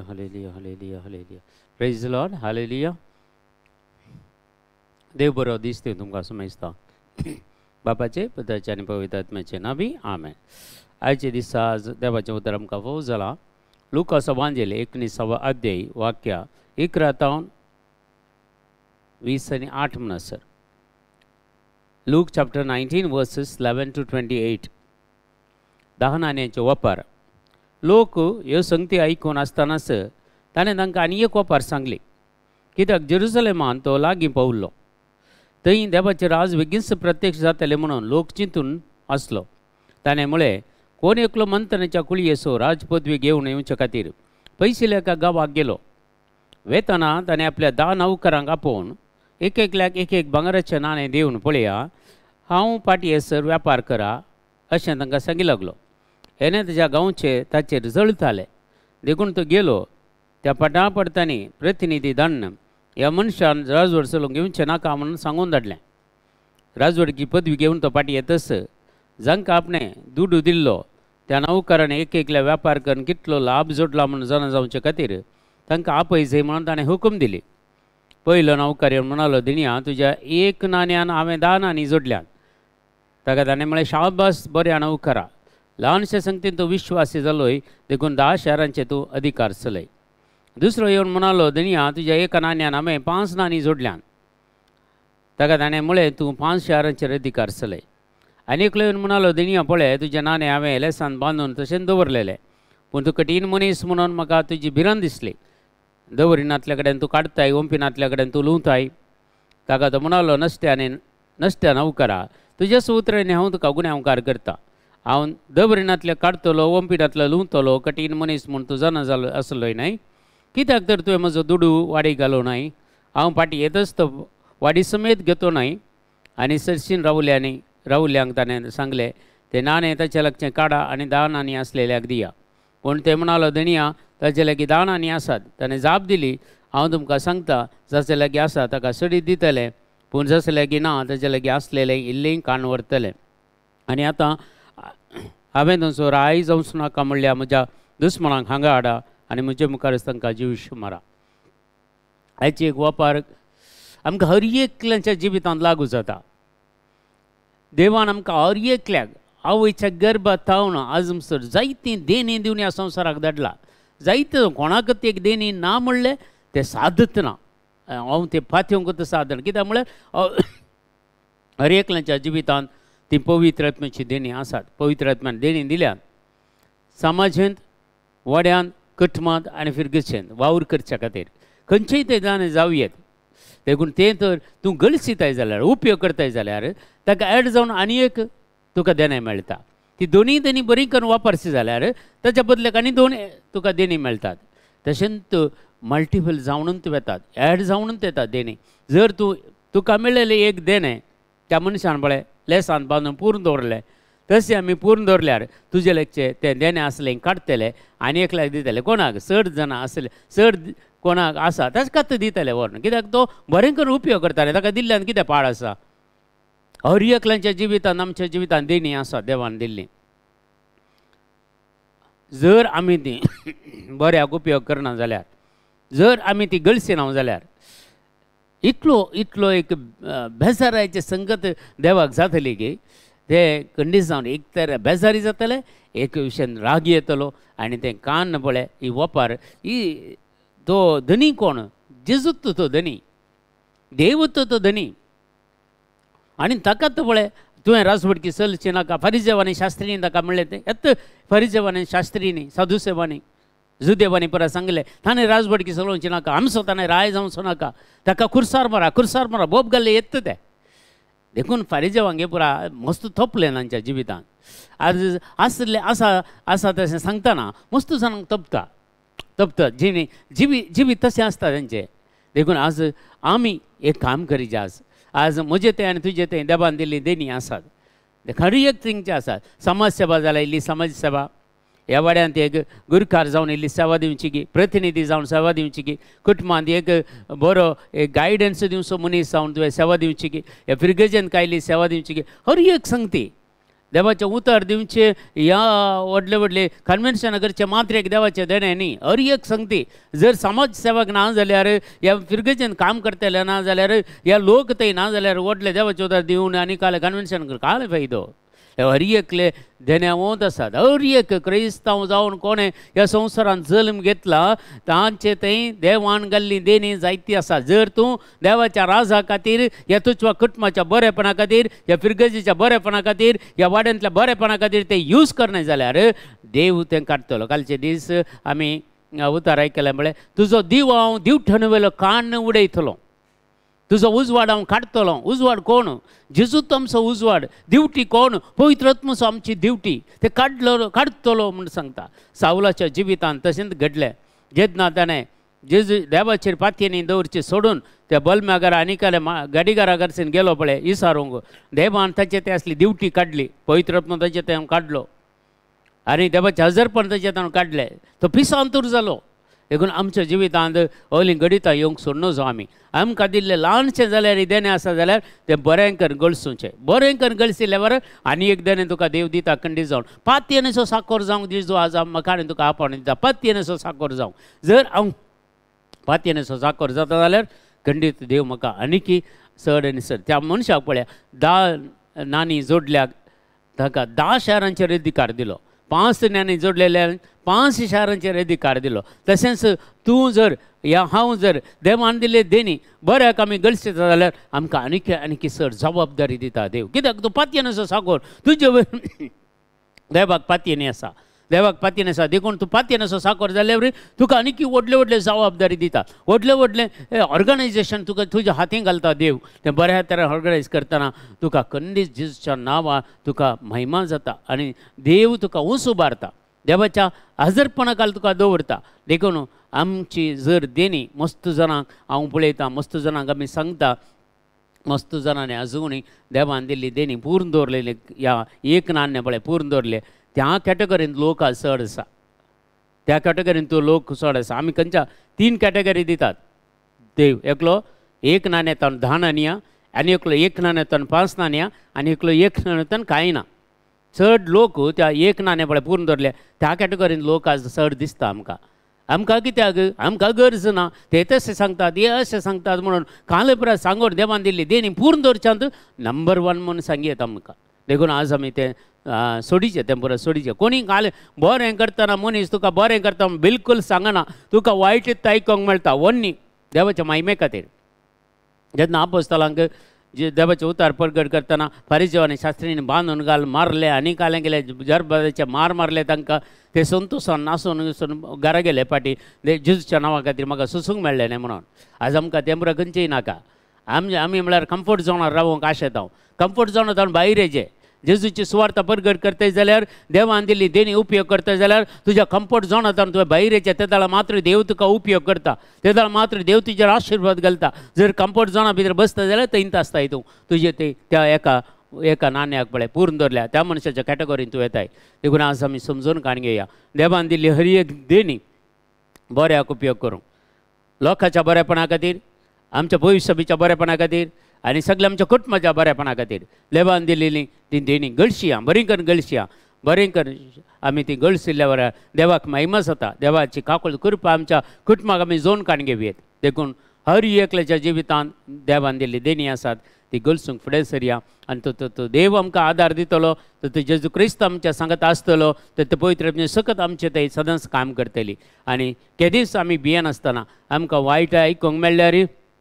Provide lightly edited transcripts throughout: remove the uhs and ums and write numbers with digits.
Hallelujah, hallelujah, hallelujah, hallelujah. Praise the Lord, hallelujah. देव बरो दिसते तुमकां समजता. बापाचे पुताचे आनी पवित्र आत्म्याचे नांवी आमेन. आयचे दिसा देवाचें उतर आमकां फोव जालां. लुकास वांजेल 19 अध्याय वाक्या 11 तावन 20 आनी 8 म्हणसर. Luke chapter 19 verses 11 to 28. 10 नाण्यांचो वापर. लोक ह्यो संगती आयकून आसतनाच ताणें तांकां आनी एक वापर सांगली. कित्याक जेरुसलेमान तो लागीं पावल्लो. थंय देवाचें राज बेगीनच प्रत्यक्ष जातलें म्हणून लोक चिंतून आसलो. ताणें म्हळें, कोण एकलो मंत्र्याच्या कुळयेचो राजपदवी घेवन येवचे खातीर पयशिल्ल्या एका गांवाक गेलो. वेतना ताणें आपल्या 10 नौकरांक आपोवन एक एकल्याक एक एक भांगराचें नाणें दिवन, पळया हांव फाटीं येसर व्यापार करा अशें तांकां सांगी लागलो. हेणे ताज्या गांवचे ताचेर जळताले. देखून तो गेलो. त्या पटापडतांनी प्रतिनिधी धाडून ह्या मनशान राजवट चलोवंक घेवचें नाका म्हणून सांगून धाडलें. राजवटकी पदवी घेवन तो फाटीं येतच जांकां आपणें दुडू दिल्लो त्या नौकरान एक एकल्या व्यापार करून कितलो लाभ जोडला म्हणून जाणा जावचे खातीर तांकां आपयचें म्हणून ताणें हुकूम दिली. पयलो नौकर येवन म्हणालो, दिणया तुज्या एक नाण्यान हांवें 10 नाणीं जोडल्यात. ताका ताणें म्हळें, शाबास बऱ्या नौकरा, ल्हानशे संगतीन तूं विश्वासी जालोय, देखून 10 शारांचे तूं अधिकार चलय. दुसरो येवन म्हणालो, दिणया तुज्या एका नाण्यान हांवें 5 नाणीं जोडल्यात. ताका ताणें म्हळें, तूं 5 शारांचेर अधिकार चलय. आनी एकलो येवन म्हणालो, दिणया पळय तुजें नाणें हांवें लेसान बांदून तशेंच दवरलेलें, पूण तूं कठीण मनीस म्हणून म्हाका तुजी भिरांत दिसली. दवरिनातल्या कडेन तूं काडटाय, ओंपिनातल्या कडेन तूं लुंवताय. ताका तो म्हणालो, नश्ट्या आनी नश्ट्या नवकरा, तुज्याच उतरांनी हांव तुका गुन्यांवकार करता. हांव दवरिनातल्या काडटलो, ओंपिनातलो लुंवतलो, कठीण मनीस म्हूण तूं जाणा जालो आसलोय न्हय. कित्याक तर तुवें म्हजो दुडू वाडी घालो न्हय. हांव फाटीं येतच तो वाडी समेत घेतो न्हय. आनी सरशीन रावल्यांनी रावल्यांक ताणें सांगलें, तें नाणें ताच्या लागचें काडा आनी 10 नाणीं आसलेल्याक दिया. पूण ते म्हणालो, धनया ताचे लागीं 10 नाणीं आसात. ताणें जाप दिली, हांव तुमकां सांगता, जाचे लागीं आसा ताका सडीत दितलें, पूण जाचे लागीं ना ताचे लागीं आसलेलें इल्लें काण व्हरतलें. आनी आतां हांवें तुमचो राय जावचो नाका म्हणल्यार म्हज्या दुस्मणांक हांगा हाडा आनी म्हजे मुखारच तांकां जिविश मारा. हाची एक वापर आमकां हर एकल्याच्या जिवितांत लागू जाता. देवान आमकां हर एकल्याक आवयच्या गर्भात थावन आजमसर जायतीं देणी दिवन ह्या संवसाराक धाडला. जायते कोणाकच एक देणी ना म्हणलें तें सादत ना. हांव तें पातयेवंक सादना. कित्याक म्हळ्यार हर एकल्याच्या जिवितांत ती पवित्र आत्म्याची देणी आसात. पवित्र आत्म्यान देणी दिल्यात समाजेंत, वाड्यांत, कुटुंबांत आनी फिरगचेंत वावर करच्या खातीर खंयचेय ते जाणें जावं येत. देखून तें तर तूं गळसिताय जाल्यार, उपयोग करताय जाल्यार ताका एड जावन आनी एक तुका देणें मेळटा. ती दोनूय देणी बरी करून वापरची जाल्यार ताच्या बदल्याक आनी 2 तुका देणी मेळटात. तशेंच मल्टिपल जावनूच वेतात, एड जावनूच येतात देणी. जर तूं तुका मेळ्ळेलें एक देणें त्या मनशान पळय लेसान बांदून पुरून दवरलें, तशें आमी पुरून दवरल्यार तुजे लागचें तें देणें आसलें काडटले आनी एकल्याक दितले. कोणाक चड जाणां आसले, चड कोणाक आसा ताका दितले व्हरून. कित्याक तो बरें करून उपयोग करताले. ताका दिल्ल्यान कितें पाड आसा. हर एकल्याच्या जिवितांत आमच्या जिवितांत देणी आसा देवान दिल्ली. जर आमी ती बऱ्याक उपयोग करना जाल्यार, जर आमी ती गळसिना जाल्यार इतलो इतलो एक बेजारायचे संगत देवाक जातली की ते कंडिशन एक तर बेजारी जातले, एक विशयान राग येतलो आनी तें कान पळय ही वपार ही तो धनी कोण, जेजूत तो धनी, देवूत तो धनी. आनी ताका तो पळय तुवें राजवटकी चलची नाका. फरिजेवानी शास्त्रीनी ताका म्हणलें तें येत फरिजेवानी शास्त्रीनी साधुसेवानी जुदेवानी परत सांगलें, ताणें राजवटकी चलोवची नाका, आमचो ताणें राय जावचो नाका, ताका खुर्सार मारा, खुर्सार मारा, बोब घाल्ले येत ते. देखून फारिजेवांगे पुरा मस्त थोपलें तांच्या जिवितांत. आज आसले आसा आसा तशें सांगतना मस्त जाणांक तपता तपता जिणे जिवीत तशें आसता तेंचें. देखून आज आमी एक काम करीजे. आज आज म्हजें तें आनी तुजें तें देवान दिल्ली देणी आसात. खरी एक थिंगचें आसात. समाज सेवा जाल्यार इल्ली समाज सेवा, ह्या वाड्यांत एक गुरकार जावन इल्ली सेवा दिवची की, प्रतिनिधी जावन सेवा दिवची की, कुटुंबांत एक बरो एक गायडन्स दिवचो मनीस जावन तुवें सेवा दिवची की, ह्या फिरगजेन कायली सेवा दिवची की. हर एक संगती देवाचें उतर दिवचें ह्या व्हडले व्हडले कन्वेन्शना करचें मात्र एक देवाचें देणें न्ही. हर एक संगती जर समाज सेवक ना जाल्यार ह्या फिरगजेन काम करतले ना जाल्यार ह्या लोक थंय ना जाल्यार व्हडले देवाचें उतर दिवन आनी काल कन्वेन्शन कर काल फायदो. हर एकले देण्यावंत आसात. हर एक क्रिस्तांव जावन कोणें ह्या संवसारांत जल्म घेतला तांचे थंय देवान घाल्ली देणी जायती आसा. जर तूं देवाच्या राजा खातीर ह्या तुज्या कुटुंबाच्या बरेपणा खातीर ह्या फिरगजेच्या बरेपणा खातीर ह्या वाड्यांतल्या बरेपणा खातीर ते यूज करनाय जाल्यार देव तें काडटलो. कालचे दीस आमी उतार आयकलें म्हळें तुजो दिव हांव दिवठण वयलो कान्न उडयतलो, तुजो उजवाड हांव काडटलो. उजवाड कोण? जेजूच आमचो उजवाड. दिवटी कोण? पवित्र आत्मोचो आमची दिवटी. ते काडलो काडटलो म्हूण सांगता. सावलाच्या जिवितांत तशेंच घडलें. जेन्ना ताणें जेजू देवाचेर पातयेनी दवरची सोडून त्या बलम्याघरा आनी काले गाडीघरा घरसून गेलो पळय इसारूंक, देवान ताचे ते आसली दिवटी काडली, पवित्र आत्मो ताचे ते काडलो आनी देवाचें हजरपण ताचे ताणें काडलें. तो पिसांतूर जालो. देखून आमच्या जिवितांत ओली घडितां येवंक सोडनो जो आमी आमकां दिल्लें ल्हानशें जाल्यार देणें आसा जाल्यार तें बरें करून गळसूचें. बरें करून गळसिल्ल्या बरें आनी एक देणें तुका देव दिता खंडीत जावन. पातयेनेचो साकोर जावंक जेजू आज म्हाका आनी तुका आपोवन दिता. पातयेनेचो साकोर जावंक जर हांव पातयेनेचो साकोर जाता जाल्यार खंडीत देव म्हाका आनीकी चड आनी चड. त्या मनशाक पळया 10 नाणी जोडल्याक ताका 10 शारांचेर अधिकार दिलो, 5 ज्ञानी जोडलेल्यान 5 शारांचेर अधिकार दिलो. तशेंच तूं जर या हांव जर देवान दिल्ले देणी बऱ्याक आमी गळसिता जाल्यार आमकां आनीक आनीक चड जबाबदारी दिता देव. कित्याक तूं पातयेनाचो साकोर, तुजे देवाक पातयेनी आसा, देवाक पातयेन आसा. देखून तूं पातयेनाचो साकोर जाल्यार तुका आनीक व्हडले व्हडले जबाबदारी दिता, व्हडले व्हडले ऑर्गनायजेशन तुका तुज्या हातीन घालता देव. तें बऱ्या तरेन ऑर्गनायज करतना तुका खंडीत जेजूच्या नांवान तुका महिमा जाता आनी देव तुका ऊंच उबारता, देवाच्या हजरपणा खाल तुका दवरता. देखून आमची जर देणी मस्त जाणांक हांव पळयतां, मस्त जाणांक आमी सांगता, मस्त जाणांनी अजुनूय देवान दिल्ली देणी पूर्ण दवरलेली ह्या एक नाण्य पळय पूर्ण दवरले त्या कॅटेगरीन लोक आज चड आसा. त्या कॅटेगरीन तो लोक चड आसा. आमी खंयच्या 3 कॅटेगरी दितात देव. एकलो एक नाण्यातान 10 नाणयां आनी एकलो एक नाण्यातान 5 नाणयां आनी एकलो एक नाण्यातान कांय ना. चड लोक त्या एक नाण्या पळय पूर्ण दवरले त्या कॅटेगरीन लोक आज चड दिसता आमकां. आमकां कित्याक? आमकां गरज ना. ते तशें सांगतात, हे अशें सांगतात म्हणून काल परत सांगून देवान दिल्ली देणी पूर्ण दवरच्यांत नंबर 1 म्हणून सांगयेत आमकां. देखून आज आमी तें सोडीचें, तें परत सोडीचें. कोणी काल बरें करतना मनीस तुका बरें करता म्हूण बिलकूल सांगना, तुका वायट आयकूंक मेळटा वन्नी देवाच्या माहिमे खातीर. जेन्ना आपोस्तलांक जे देवाचे उतार परगट करतना फारिजेव आनी शास्त्रींनी बांदून घाल मारले आनी कालें गेले, जरबाचे मार मारले तांकां, ते संतोशान नासून घरा गेले फाटीं जेजूच्या नांवा खातीर म्हाका सोसूंक मेळ्ळें न्ही म्हणून. आज आमकां तें बरें खंयचेंय नाका. आमी आमी म्हळ्यार कम्फर्ट झोनार रावंक आशेता. हांव कम्फर्ट झोनार जावन भायर येचें. जेजूची सुवार्ता परगट करताय जाल्यार देवान दिल्ली देणी उपयोग करताय जाल्यार तुज्या कम्फर्ट झोनांतल्यान तुवें भायर येचें. ते वेळार मात्र देव तुका उपयोग करता, ते वेळार मात्र देव तुजेर आशिर्वाद घालता. जर कम्फर्ट झोना भितर बसता जाल्यार थंयच आसताय तूं. तुजें ते त्या एका एका नाण्याक पळय पूर्ण दवरल्या त्या मनशाच्या कॅटेगरीन तूं येताय. देखून आज आमी समजून काण घेवया देवान दिल्ली हर एक देणी बऱ्याक उपयोग करूं, लोकांच्या बरेपणा खातीर, आमच्या भविष्यबीच्या बरेपणा खातीर आनी सगळ्या आमच्या कुटुंबाच्या बरेपणा खातीर. देवान दिलेली ती देणी गळशिया, बरी करून गळशिया, बरें करून आमी ती गळसिल्ल्या बऱ्या देवाक महिमा जाता. देवाची काकूळ कृपा आमच्या कुटुंबाक आमी जोन काण घेवयेत. देखून हर एकल्याच्या जिवितांत देवान दिल्ली देणी आसात ती गळसूंक फुडें सरया आनी तो तो देव आमकां आदार दितलो, तो जेजू क्रिस्त आमच्या सांगत आसतलो, तर ते पवित्र सकत आमचे थंय सदांच काम करतली. आनी केदीच आमी भियेनासतना आमकां वायट आयकूंक मेळ्ळ्यार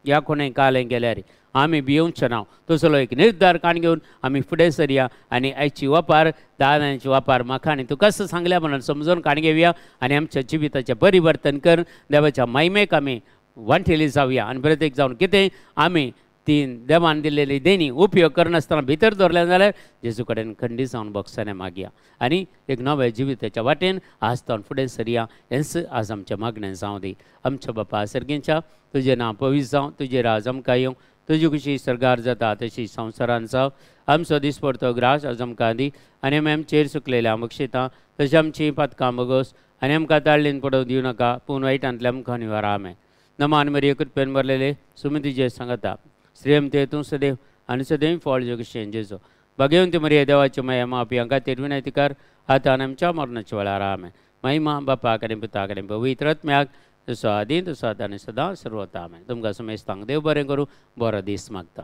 ह्या कोणें कालें गेल्यार आमी भियोवचें ना. तसलो एक निर्धार काण घेवन आमी फुडें सरया आनी आयची वापार दादांची वापार म्हाका आनी तुका सांगल्या म्हणून समजून काण घेवया आनी आमच्या जिविताचें परिवर्तन कर देवाच्या महिमेक आमी वांटेली जावया. आनी प्रत्येक जावन कितें आमी ती देवान दिल्लेली देणी उपयोग करनासतना भितर दवरले जाल्यार जेजू कडेन खंडीत जावन बोगसाने मागया आनी एक नव्या जिविताच्या वाटेन आज तावन फुडें सरया. हेंच आज आमचें मागणें जावं दी. आमच्या बापा सर्गींच्या तुजें नांव पवित्र जावं, तुजें राज आमकां येवं, तुजी खुशी सर्गार जाता तशी संवसारान जावं. आमचो दिसपडतो ग्रास आज आमकां दी आनी आमी आमचेर चुकलेल्या बक्षिता तशी आमची पातकां बगोस आनी आमकां ताळ्ळीन पडोवंक दिवं नाका, पूण वायटांतल्या आमकां निवारा. आमेन. नमान मरिये कृपेन भरलेले सुमतीजे सांगता श्रीयम ते तूं सदैव आनी सदैव फळ जोगशेन जेजो. भाग्यवंती मरिये देवाची माया मापी खातीर विनंती कर आतां आनी आमच्या मरणाच्या वेळार. आमेन. महिमा बापाक आनी पुताक आनी पवित्र आत्म्याक, जसो आदी तसो आतां आनी सदां सर्वता. आमेन. तुमकां समेस्तांक देव बरें करूं, बरो दीस मागता.